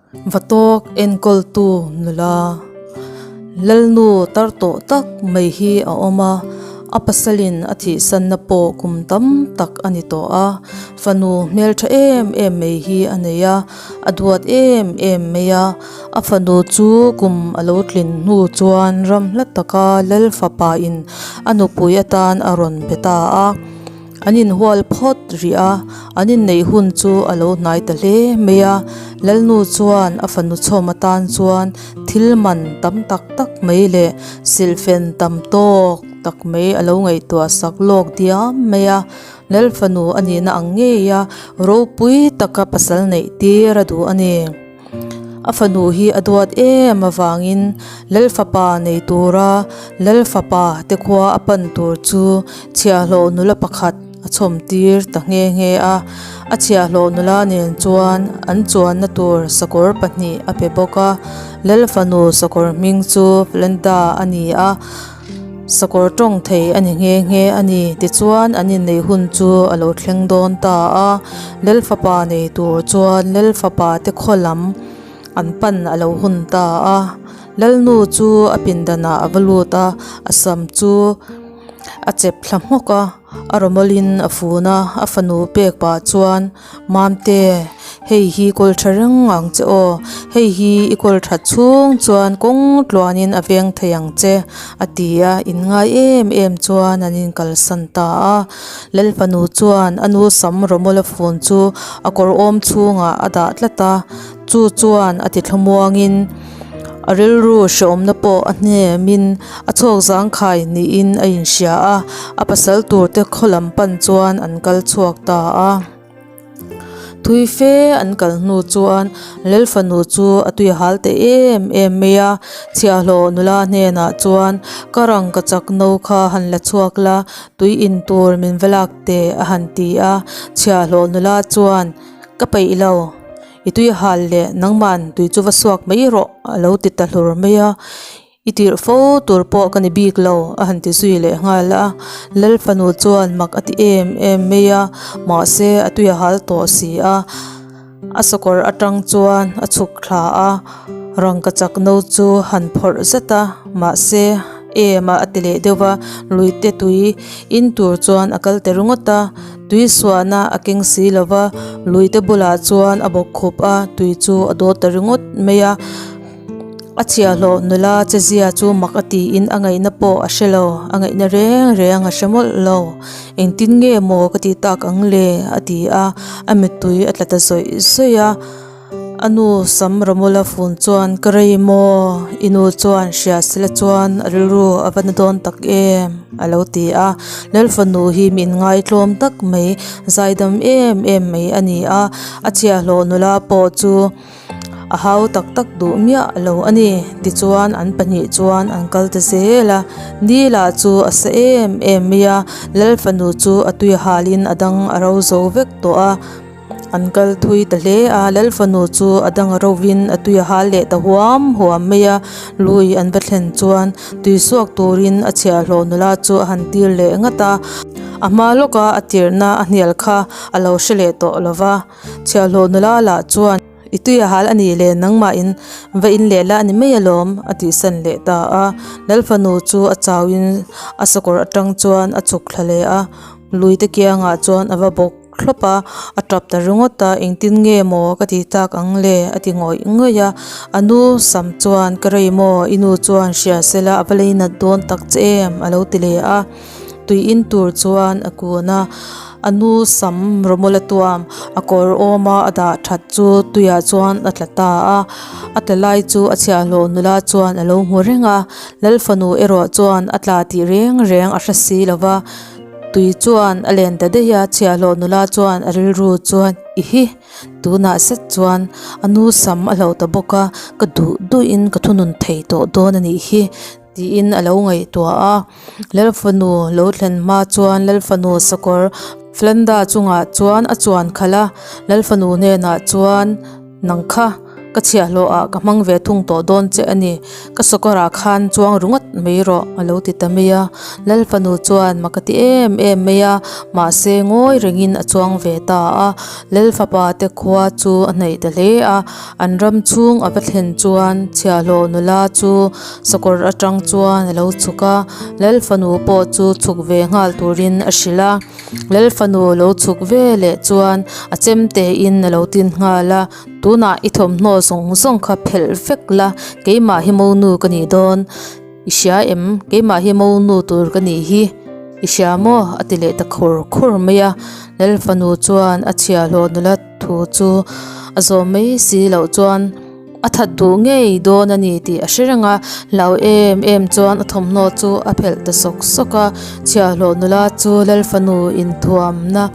Vatawk enkawltu nula Lalnu tar tawh tak mai hi a awm a, a pasalin a thihsanna pawh kum tam tak a ni tawh a, fanu hmeltha em em mai hi a nei a, a duat em em mai a, a fanu chu kum a lo tlin hnu chuan ram hla taka Lal fapa in a nupui atan a rawn be ta a. An inhual phawt rih a, an inneih hun chu a lo hnai ta hle mai a. Lalnu chuan a fanu chhawm atan chuan thil man tam tak tak mai leh silhfen tam tawk tak mai a lo ngaihtuah sak lawk diam mai a. Lal fanu a nihna ang ngei a, ropui taka pasal neih tir a duh a ni. A fanu hi a duat em avangin Lalfapa nei tura Lalfapa te khua a pan tur chu chhiahhlawh nula pakhat a chhawm tir ta nghe nghe a. A chhiahhlawh nula nen chuan an chuanna tur sakawr pahnih a pe bawk a. Lalfanu sakawr hming chu Flenda a ni a. Sakawr tawng thei a ni nghe nghe a ni. Tichuan an inneih hun chu a lo thleng dawn ta a, Lalfapa nei tur chuan Lalfapa te khaw lam an pan a lo hun ta a. Lalnu chu a pindanah a va lut a, a sam chu a chep thla hmawk a, a rawmawlin a fun a, a fanu pek pah chuan, Mamte, hei hi kawl tha reng ang che aw, hei hi i kawl that chhung chuan kawng tluanin a veng thei ang che, a ti a, in ngai em em chuan an inkalsan ta a. Lalfanu chuan a nu sam rawmawla fun chu a kawr awm chhungah a dah tlat a, chu chuan a ti thlamuangin a rilru hrehawmna pawh a hnemin a chhawk zangkhai niin a inhria a, a pasal turte khaw lam pan chuan an kal chhuak ta a. Thui fe an kal hnu chuan Lalfanu chu a tui hal ta em em mai a, chhiahhlawh nula hnenah chuan ka rangka chak no kha han la chhuak la, tui in tur min va lak teh a han ti a, chhiahhlawh nula chuan ka peih lo. I tui hal leh nangman tui chu va suak mai rawh a lo ti ta hlur mai a, I tirh fo tur pawh ka ni bik lo a han ti zui leh nghal a. Lal fanu chuan mak a ti em em mai a, mahse a tui a hal tawh si a, a sakawr atang chuan a chhuk thla a, rangka chak no chu han phawrh zet a, mahse em a a ti leh deuh va, luite tui in tur chuan a kal ta ringawt a. Tui suahna a keng si lo va, luite bulah chuan a bawk khup a, tui chu a dawt ta ringawt mai a. A chhiahhlawh nula che zia chu mak a tiin a ngaihna pawh a hre lo, a ngaihna reng reng a hre mawlh lo. Engtin nge maw ka tih tak ang le? a ti a, a mittui a tla ta zawih zawih a. A nu Sam Ramula fun chuan ka rei maw? I nu chuan hria sela chuan a rilru a va na dawn tak em? a lo ti a. Lalfanu hi min ngaitlawm tak mai, zaidam em em mai a ni a. A chhiahhlawh nula pawh chu a hau tak tak duh miah lo a ni. Tichuan an pahnih chuan an kal ta zel a. Ni lah chu a sa em em mai a, Lalfanu chu a tui halin a dang a ro zo vek tawh a. An kal thui ta hle a, Lal fanu chu a dang rovin a tui a hal leh ta huam huam mai a, lui an va thlen chuan tui suak turin a chhiahhlawh nula chu a han tir leh ngat a, a hma lawka a tirhna a hnial kha a lo hre leh tawh lo va, chhiahhlawh nula lah chuan I tui a hal a nih leh nangmahin va in leh la a ni mai alawm a tihsan leh ta a, Lal fanu chu a chauhin a sakawr atang chuan a chhuk thla leh a, lui te kiangah chuan a va bawk. thlawp a, a tap ta ringawt a, engtin nge maw ka ti tak ang le a ti ngawih ngawih a, a nu sam chuan ka rei maw i nu chuan hria sela a va lei nat dawn tak che em a lo ti leh a, tui in tur chuan a kun a, a nu sam rawmawla tuam a kawr awm a a dah that chu tuiah chuan a tla ta a, a tla lai chu a chhiahhlawh nula chuan a lo hmu reng a, Lalfanu erawh chuan a tla tih reng reng a hre si lova. Tui chuan a len ta daih a, chhiahhlawh nula chuan a rilru chuan i hi tunah zet chuan a nu sam a hloh ta bawk a, ka duh duhin ka thunun thei tawh dawn a nih hi tiin a lo ngaihtuah a. Lalfanu lo thlen hma chuan Lalfanu sakawr Flanda chungah chuan a chuan khalh a, Lalfanu hnenah chuan nang kha. Ka chhiahhlawh ah ka hmang ve thung tawh dawn che a ni. Ka sakawr ah khan chuang ringawt mai rawh a lo ti ta mai a. Lal fanu chuan mak a ti em em mai a, mahse ngawi rengin a chuang ve ta a. Lal fapa te khua chu a hnaih ta hle a, an ram chhung a va thlen chuan chhiahhlawh nula chu sakawr atang chuan a lo chhuk a, Lal fanu pawh chu chhuk ve nghal turin a hrilh a. Lal fanu lo chhuk ve leh chuan a chemte in a lo tin nghal a. Tunah i thawmhnaw zawng zawng kha phelh vek la, keimah hi monu ka nih dawn. I hria em? Keimah hi monu tur ka nih hi. I hria maw? A ti leh ta khur khur mai a. Lal fanu chuan a chhiahhlawh nula thu chu a zawm mai si loh chuan a that duh ngei dawn a ni tih a hre reng a. Hlau em em chuan a thawmhnaw chu a phelh ta sawk sawk a. Chhiahhlawh nula chu lal fanu inthuamna.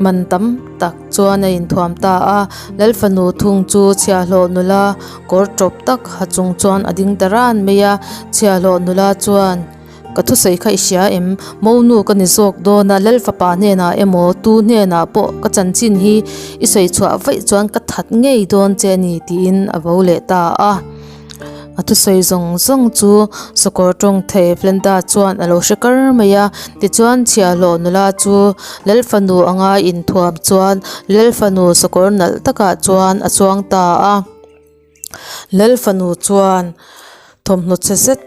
Man tam tak chuan a inthuam ta a, Lal fanu thung chu chhiahhlawh nula kawr tawp tak ha chung chuan a ding ta ran mai a, chhiahhlawh nula chuan ka thusawi kha i hria em? Monu ka ni zawk dawn a, Lal fapa hnenah emaw tu hnenah pawh ka chanchin hi i sawi chhuah vaih chuan ka that ngei dawn che a ni tiin a vo leh ta a. A thusawi zawng zawng chu sakawr tawng thei Flenda chuan a lo hre kar mai a, tichuan chhiahhlawh nula chu Lal fanu anga inthuam chuan Lal fanu sakawr nalh takah chuan a chuang ta a. Lal fanu chuan thawmhnaw chhe zet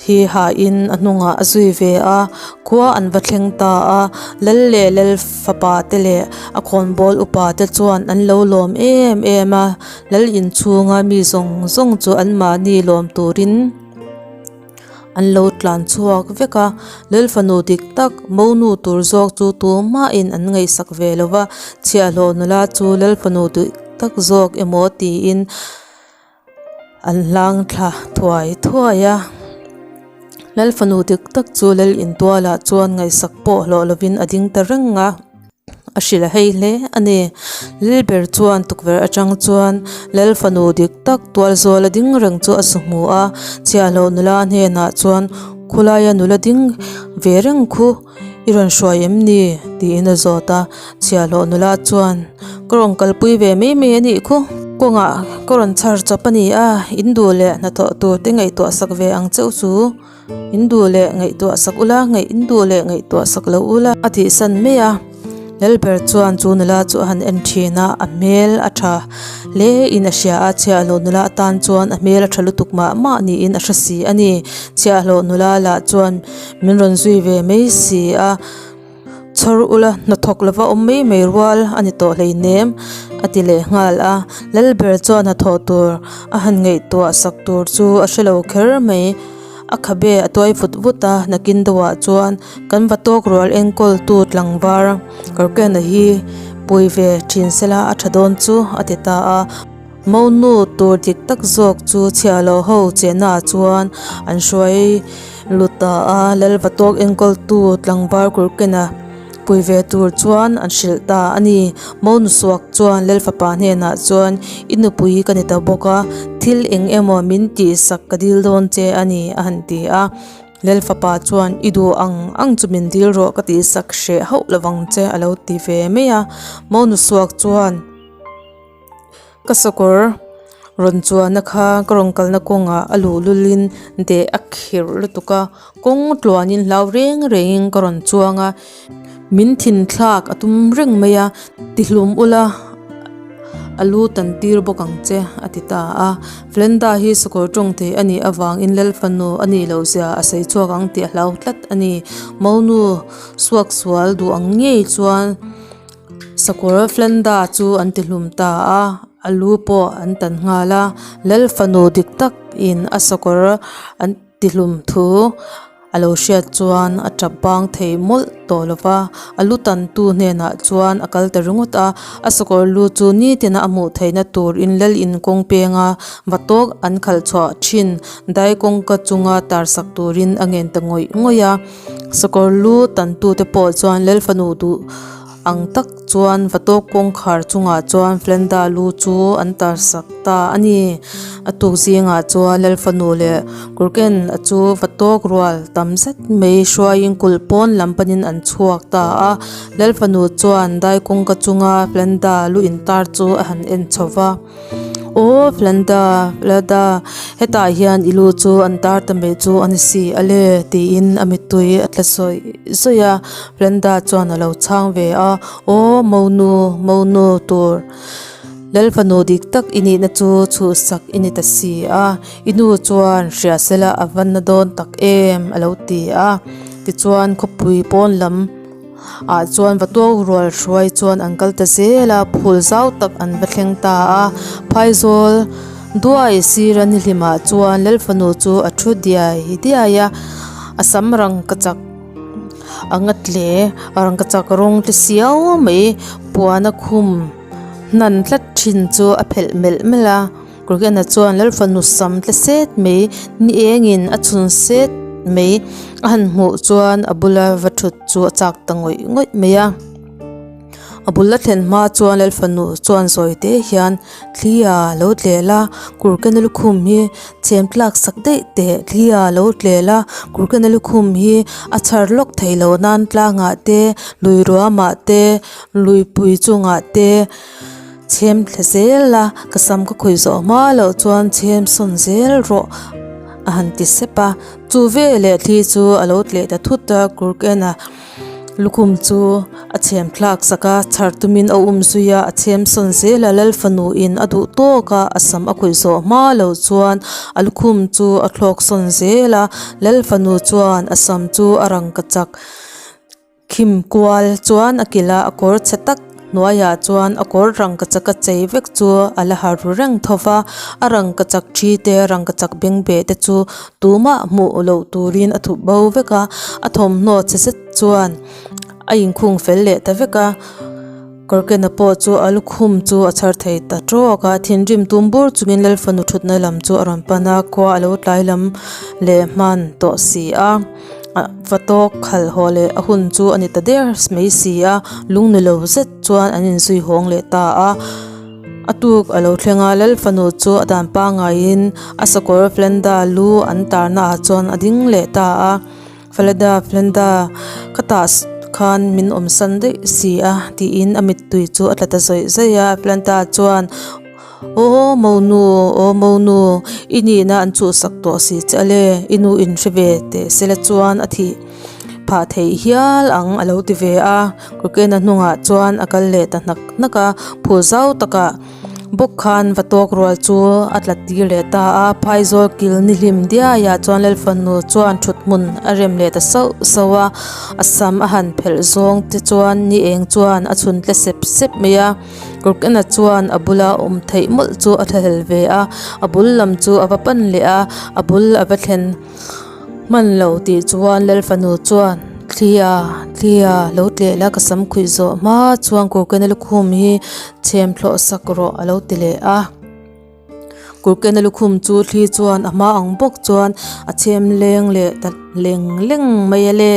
hi hain a hnungah a zui ve a, khua an va thleng ta a, Lal leh Lal fapa te leh a khawnbawl upa te chuan an lo lawm em em a. Lal inchhunga mi zawng zawng chu anmahni lawm turin an lo tlan chhuak vek a, Lal fanu dik tak monu tur zawk chu tumahin an ngaihsak ve lo va, chhiahhlawh nula chu Lal fanu dik tak zawk emaw tiin an hlang thla thuai thuai a. Lal fanu dik tak chu Lal intualah chuan ngaihsak pawh hlawh lovin a ding ta reng a. A hrilh a hei hle a ni. Lilber chuan tukverh atang chuan Lal fanu dik tak tual zawl a ding reng chu a su hmu a, chhiahhlawh nula hnenah chuan khulaia nula ding ve reng khu i rawn hruai em ni? tiin a zawt a, chhiahhlawh nula chuan ka rawn kalpui ve mai mai a nih khu. Kawngah ka rawn chhar chawp a ni a, in duh leh hnathawh tur te ngaihtuah sak ve ang cheu chu. In duh leh ngaihtuah sak ula, ngaih in duh leh ngaihtuah sak lo ula a tih san mai a. Lalber chuan chu nula chu a han en thin a, a hmel a tha hle in a hria a, chhiahhlawh nula atan chuan a hmel a tha lutuk mah mah niin a hre si a ni. Chhiahhlawh nula lah chuan min rawn zui ve mai si a. Chhawr ula hnathawk lova awm mai mai rual a ni tawh hleinem a ti leh nghal a, Lalber chuan hnathawh tur a han ngaihtuah sak tur chu a hre lo kher mai. A khabe a tuai vut vut a, nakin deuhah chuan kan va tawk rual enkawltu tlangvar Karkena hi pui ve thin sela a tha dawn chu a ti ta a. Monu tur dik tak zawk chu chhiahloh ho chennaah chuan an hruai lut ta a, Lalvatawk enkawltu tlangval Kurkena pui ve tur chuan an hrilh ta a ni. Monu suak chuan Lalfapa hnenah chuan I nupui ka ni ta bawk a, thil eng emaw min tihsak ka dil dawn che a ni a han ti a. Lalfapa chuan I duh ang ang chu min dil rawh ka tihsak hreh hauh lovang che a lo ti ve mai a. Monu suak chuan. Ka sakawr rawn chuanna kha ka rawn kalna kawngah a luh lulin deh a khirh lutuk a kawng tluanin hlau reng rengin ka rawn chuang a min thin thlak a tum reng mai a tihlum ula a lu tan tir bawk ang che a ti ta a Flenda hi sakawr tawng thei a nih avangin Lal fanu a nih loh zia a sawi chhuak ang tih a hlau tlat a ni Monu suak sual duh ang ngei chuan. Sakawr Flenda chu an ti hlum ta a, a lu pawh an tan nghal a, Lal fanu dik tak in a sakawr an ti hlum thu a lo hriat chuan a tap bang thei mawlh tawh lo va, a lu tan tu hnenah chuan a kal ta ringawt a, a sakawr lu chu nitin a hmuh theihna tur in Lal in kawng penga va tawk an khalh chhuah thin dai kawngka chunga tar sak turin a ngen ta ngawih ngawih a. Sakawr lu tantute pawh chuan Lal fanu duh ang tak chuan Vatawk kawngkhar chungah chuan Flenda lu chu an tar sak ta a ni. A tuk zingah chuan Lal fanu leh Kurken a chu Vatawk rual tam zet mai hruaiin kulh pawn lam panin an chhuak ta a. Lal fanu chuan dai kawngka chunga Flenda lu intar chu a han en chho va. Aw Flanda, Flada, hetah hian i lu chu an tar ta mai chu a ni si a le tiin a mittui a tla zawih zawih a. Flanda chuan a lo chhang ve a, Aw monu, monu tur Lalfanu dik tak i nihna chu chhuhsak i ni ta si a, i nu chuan hria sela a va na dawn tak em a lo ti a. Tichuan khawpui pawn lam ah chuan va tuau rual hruai chuan an kal ta zel a, phul zau tak an va thleng ta a. Phaizawl duai sira nihlimah chuan Lalfanu chu a thu diai diai a, a sam rangkachak anga tle rangkachak rawng tle siau mai puan a khum. Hnan tlat thin chu a phelh melh melh a, Kurgena chuan Lalfanu sam tla set mai ni engin a chhun set mai a han hmuh chuan a bula va thut chu a chak ta ngawih ngawih mai a. A bul a thlen hma chuan Lalfanu chuan zawi te hian thli a lo tlel a, Kurgena lukhum hi chhem tlak sak daih teh thli a lo tlel a, Kurgena lukhum hi a chhar lawk theih loh nan tlangah te lui ruamah te Luipui chungah te chhem thla zel a, ka sam ka khawi zawh hma loh chuan chhem sawn zel rawh a han ti sep a, chu veleh thli chu a lo tleh ta thut a, Kurkena lukhum chu a chhem thlak sak a, chhar tumin a um zui a, a chhem sawn zel a, Lal fanu in a duh tawk a, a sam a khawi zawh hma loh chuan a lukhum chu a thlawk sawn zel a, Lal fanu chuan a sam chu a rangkachak. Khim kual chuan a kilh a, a kawr chhe tak hnuaiah chuan a kawr rangkachak a chei vek chu a la ha ru reng tho va, a rangkachak thi te rangkachak bengbeh te chu tumah hmuh loh turin a thup bo vek a, a thawmhnaw chhe zet chuan a inkhung fel leh ta vek a, kawrkena pawh chu a lukhum chu a chhar thei ta tawk a, thinrim tum bur chungin Lalfanu thutna lam chu a rawn pan a, khua a lo tlai lam leh hman tawh si a. Va tawk khalh haw leh a hun chu a ni ta der mai si a, lung ni lo zet chuan an inzui hawng leh ta a. A tuk a lo thleng a, Lal fanu chu a dan pangaiin a sakawr Flenda lu an tarna ah chuan a ding leh ta a. Fleda, Flenda, ka tah khan min awmsan daih si a tiin a mittui chu a tla ta zawih zawih a. Flenda chuan. Aw monu, aw monu, i nihna an chhuhsak tawh si che ale, i nu in hre ve teh sela chuan a thih phah theih hial ang a lo ti ve a. Kawkena hnungah chuan a kal leh ta hnak hnak a, phul zau takah bawk khan va tawk rual chu a tla tir leh ta a. Phaizawl kil ni hlim diaiah chuan Lalfanu chuan thut hmun a rem leh ta sauh sauh a, a sam a han phelh zawng te chuan ni eng chuan a chhun tle sep sep mai a. Kawrkena chuan a bula awm theih mawlh chu a thlahlel ve a, a bul lam chu a va pan leh a, a bul a va thlen hman lo tih chuan Lal fanu chuan thlia thlia lo tleh la ka sam khuih zawh hma chuan kawrkena lukhum hi chhem thlawh sak rawh a lo ti leh a. Kurkena lukhum chu thli chuan a hma ang bawk chuan a chhem leng leh ta leng leng mai a le.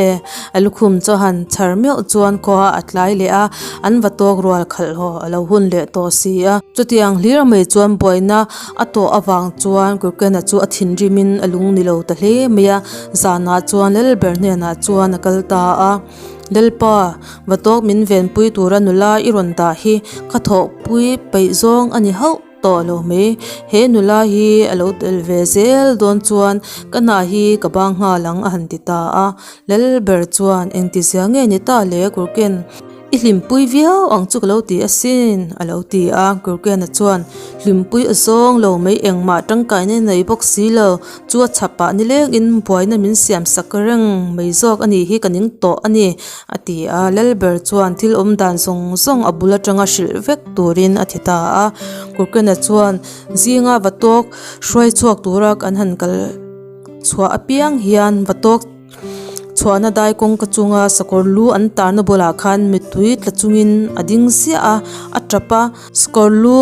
A lukhum chu a han chhar meuh chuan khua a tlai leh a, an va tawk rual khalh haw a lo hun leh tawh si a. Chutiang hlir mai chuan buaina a tawh avang chuan Kurkena chu a thinrimin a lung ni lo ta hle mai a, zanah chuan Lalber hnenah chuan a kal ta a. Lalpa, va tawk min venpui tura nula i rawn dah hi ka thawhpui peih zawng a ni hauh. Tawh lo mai, he nula hi a lo tel ve zel dawn chuan ka hna hi ka bang nghal ang a han ti ta a. Lalber chuan engti zia nge ni ta le Kurken, i hlimpui viau ang chu ka lo ti asin a lo ti a. Kurkena chuan hlimpui a zawng lo mai engmah tangkaina nei bawk si lo chu a chhapah nilengin buaina min siam sak reng mai zawk a nih hi ka ning tawh a ni a ti a. Lalber chuan thil awm dan zawng zawng a bul atanga hrilh vek turin a ti ta a. Kurkena chuan zinga va tawk hruai chhuak tura kan han kal chhuah apiang hian va tawk chhuahna dai kawngka chunga sakawr lu an tarna bulah khan mittui tla chungin a ding ziah a, a tap a, sakawr lu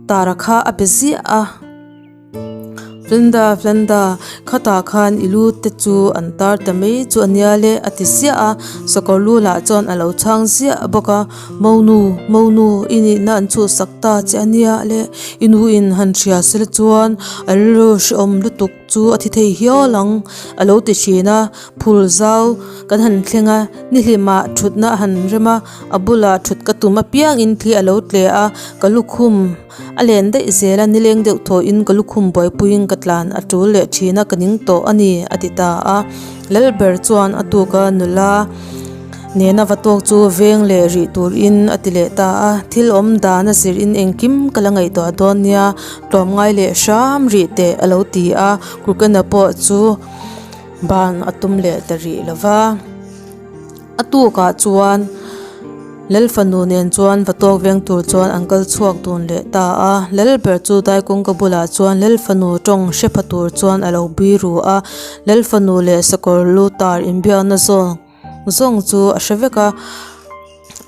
tara kha a be ziah a. Flenda, Flenda, khatah khan i lu te chu an tar ta mai chu a nia le, a ti ziah a. Sakawr lu lah chuan a lo chhang ziah bawk a. Monu, Monu, i nihna an chhuhsak ta che a nia le, i nuin han hria sela chuan a rilru hrehawm lutuk chu a thi thei hial ang, a lo ti thin a. Phul zau kan han thleng a, nihlimah thutna a han rem a, a bulah thut ka tum apiangin thli a lo tle a, ka lukhum a len daih zel a, nileng deuh thawhin ka lukhum buaipuiin ka tlan a tul leh thin a, ka ning tawh a ni, a ti ta a. Lalber chuan a tuk a, nula nena va tawk chu veng leh rih turin a ti leh ta a, thil awm dan a zir in engkim ka la ngaihtuah dawn nia, tlawmngai leh hram rih teh a lo ti a, Krukena pawh chu ban a tum leh ta rih lo va. A tukah chuan Lalfanu nen chuan va tawk veng tur chuan an kal chhuak dun leh ta a. Lalber chu Daikawngka bulah chuan Lalfanu tawng hre pha tur chuan a lo bui ru a. Lalfanu leh sakawr lu tar inbiakna zawng zawng chu a hre vek a.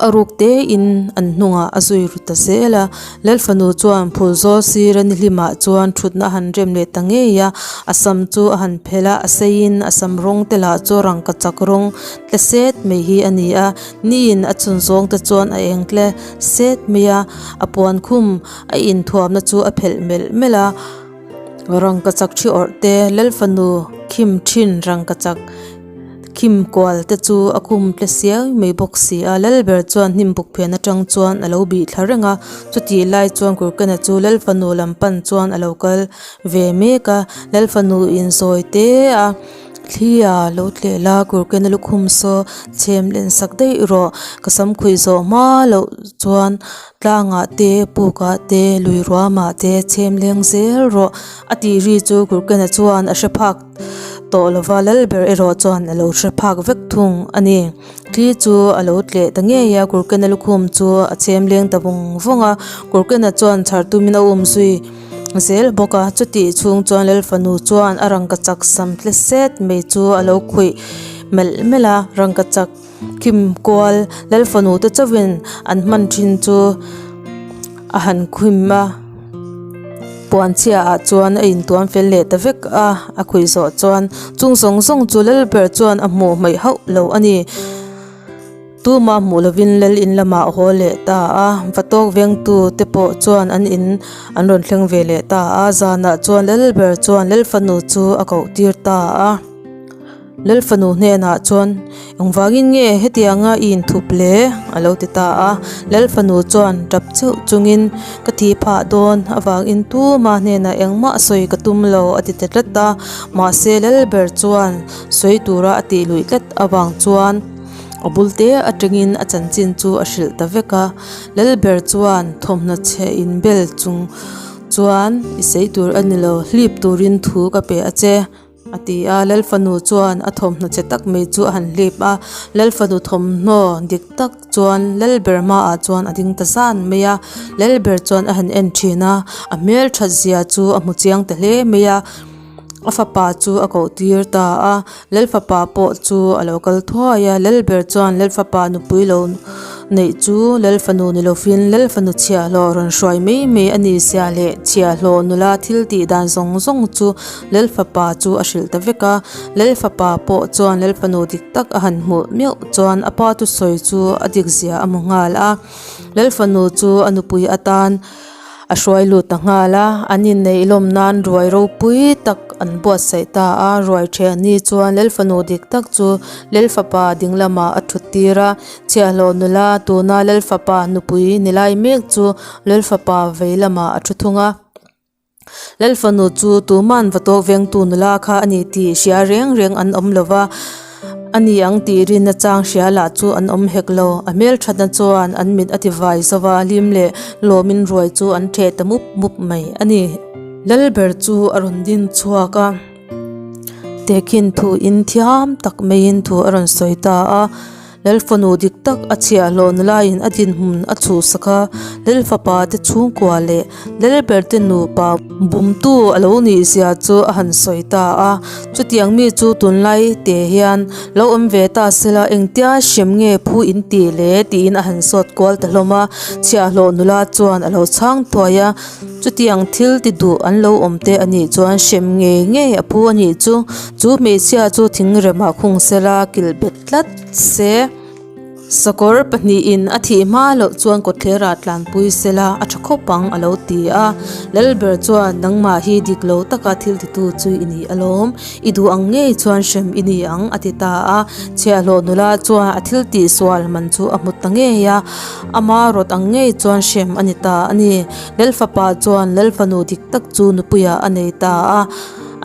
A ruk tein an hnungah a zui ru ta zel a. Lalfanu chuan phul zawl sira nihlimah chuan thutna a han rem leh ta ngei a, a sam chu a han phelh a, a seiin a sam rawng te lah chu rangkachak rawng tle set mai hi a ni a, niin a chhun zawng te chuan a eng tle set mai a, a puan khum a inthuamna chu a phelh melh melh a, rangkachak thi awrh te Lalfanu khim thin rangkachak. Khim kual te chu a khum tle siau mai bawk si a, Lalber chuan hnim buk phen atang chuan a lo bih thla reng a, chutih lai chuan Kurkena chu Lalfanu lam pan chuan a lo kal ve mek a, Lalfanu in zawi te a thli a lo tleh la, Kurkena lukhum saw chhem len sak daih rawh, ka sam khuih zawh hma loh chuan tlangah te pukah te lui ruamah te chhem leng zel rawh a tih ri chu Kurkena chuan a hre phak. Tawh lova Lalber erawh chuan a lo hre phak vek thung a ni. Thli chu a lo tleh ta ngei a, Kurkena lukhum chu a chhem leng ta vawng vawng a, Kurkena chuan chhar tumin a um zui zel bawk a. Chutih chhung chuan Lalfanu chuan a rangkachak sam tle set mai chu a lo khuih melh melh a, rangkachak khim kual Lalfanu te chauhin an hman thin chu a han khum a. Puan chhia ah chuan a intuam fel leh ta vek a, a khuih zawh chuan chung zawng zawng chu Lalber chuan a hmuh hmaih hauh lo a ni. Tuma hmuh lovin Lal in lamah a haw leh ta a, va tawk vengtu te pawh chuan an in an rawn thleng ve leh ta a, zanah chuan Lalber chuan Lalfanu chu a koh tir ta a. Lalfanu hnenah chuan, Engvangin nge hetianga i inthup le? a lo ti ta a. Lalfanu chuan tap cheuh chungin, Ka thi phah dawn avangin tuma hnenah engmah sawi ka tum lo, a ti ta tlat a. Mahse, Lalber chuan sawi tura a tih luih tlat avang chuan a bul te atangin a chanchin chu a hrilh ta vek a. Lalber chuan thawmhnaw chhe inbel chung chuan, I sawi tur a ni lo, hlip turin thu ka pe a che. A ti a, Lalfanu chuan a thawmhnaw che tak mai chu a han hlip a, Lalfanu thawmhnaw dik tak chuan Lalber hmaah chuan a ding ta zan mai a, Lalber chuan a han en thin a, a hmelthat zia chu a hmu chiang ta hle mai a, a fapa chu a koh tir ta a, Lalfapa pawh chu a lo kal thuai a, Lalber chuan Lalfapa nupui lo neih chu Lalfanu ni lovin Lalfanu chhiahhlawh rawn hruai mai mai a ni zia leh chhiahhlawh nula thil tih dan zawng zawng chu Lalfapa chu a hrilh ta vek a, Lalfapa pawh chuan Lalfanu dik tak a han hmuh meuh chuan a pa thusawi chu a dik zia a hmu nghal a. Lalfanu chu a nupui atan a hruai lut ta nghal a, an inneih lawm nan ruai ropui tak an buatsaih ta a, ruai ṭhian ni chuan Lalfanu dik tak chu Lalfapa ding lamah a ṭhut tir a, chhiahhlawh nula tuna Lalfapa nupui ni lai mek chu Lalfapa vei lamah a ṭhu thung a. Lalfanu chu tuman va tawk vengtu nula kha a ni tih hria reng reng an awm lo va, a ni ang tih rinna chang hria lah chu an awm hek lo. A hmelthatna chuan an mit a ti vai zo va, hlim leh lawmin ruai chu an theh ta mup mup mai a ni. Lalber chu a rawn din chhuak a, tehkhin thuin thiam tak maiin thu a rawn sawi ta a. Lal fanu dik tak a chhiahhlawh na laiin a dinhmun a chhuhsak a, Lal fapa te chhungkua leh Lal ber te nupa bumtu a lo nih zia chu a han sawi ta a. Chutiang mi chu tunlai te hian lo awm ve ta sela engtia hrem nge phu in tih le tiin a han zawt kual ta hlawm a. Chhiahhlawh nula chuan a lo chhang thuai a. Chutiang thil ti duh an lo awm te a nih chuan hrem ngei ngei a phu a nih chu. Chu hmeichhia chu thingremah khung sela kilh bet tlat se. Sakawr pahnihin a thih hma loh chuan kawtthlerah tlanpui sela a tha khawp ang a lo ti a. Lalber chuan nangmah hi dik lo taka thil titu chu i ni alawm, i duh ang ngei chuan hrem i ni ang a ti ta a. Chhiahhlawh nula chuan a thil tihsual man chu a hmu ta ngei a, ama rawt ang ngei chuan hrem a ni ta a ni. Lalfapa chuan Lalfanu dik tak chu nupuiah a nei ta a.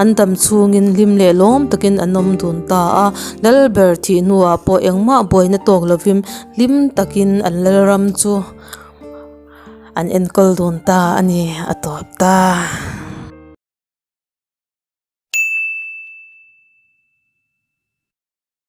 An dam chhungin hlim leh lawm takin an awm dun ta a, Lalber thih hnuah pawh engmah buaina tawk lovin hlim takin an Lalram chu an enkawl dun ta a ni, a tawp ta.